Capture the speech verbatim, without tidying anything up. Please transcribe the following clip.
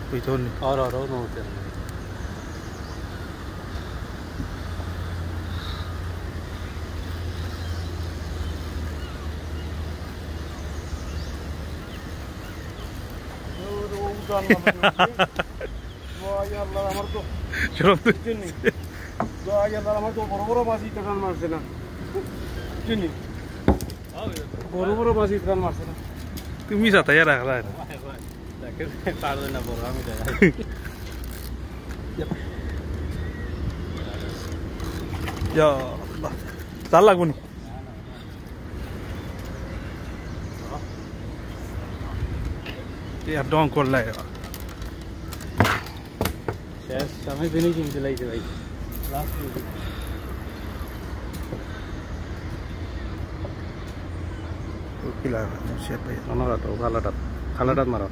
বুঝতে পারলি? আর আর আর নমস্তে। শরম তো বুঝছেন নি? তো আজ আল্লাহ আমার তো বড় বড় মাছ ইটা টান মারছে না। বুঝছেন নি? বড় বড় মাছ ইটা টান মারছে না। তুমি সাথে আর রাখলা না। পারবে না বড়, আমি দেখাই। ইয়া আল্লাহ। তার লাগবো নি? ইয়ার ডং করলাই। শেষ, আমি ফিনিশিং দিলাইছি ভাই। Last finishing. কিলা সে ভাই। খালাটা, খালাটা, খালাটা মারো।